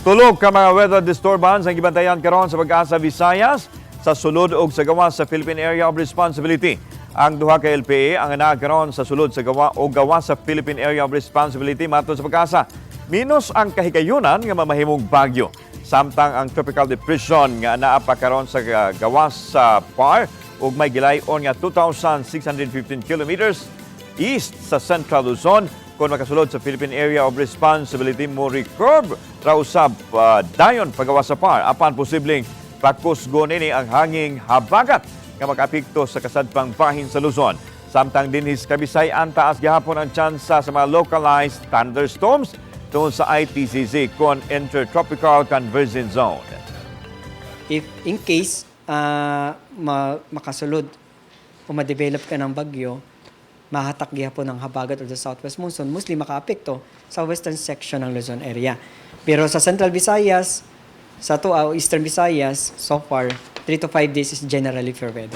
Tulo ka mga weather disturbance ang gibantayan karon sa Pag-asa Visayas, sa sulod ug sa gawas sa Philippine Area of Responsibility. Ang duha ka LPA ang naa karon sa sulod sa gawa o gawas sa Philippine Area of Responsibility, matod sa Pag-asa. Minus ang kahigayunan nga mamahimong bagyo. Samtang ang tropical depression nga naa pa karon sa gawas sa PAR ug may gilay-on nga 2,615 kilometers east sa Central Luzon, kung makasulod sa Philippine Area of Responsibility, mo recurve ra usab dayon pagawas sa PAR, apan posibleng pakusgon nini ang hanging habagat nga makaapekto sa kasadpang bahin sa Luzon. Samtang dinhi sa Kabisay-an, taas gihapon ang tsansa sa mga localized thunderstorms tungod sa ITCZ kon Intertropical Convergence Zone. If in case makasulod o ma-develop ka ng bagyo, mahatak gihapon ng habagat or the southwest monsoon, mostly makaapekto sa western section ng Luzon area. Pero sa Central Visayas, sa to o Eastern Visayas, so far, 3 to 5 days is generally fair weather.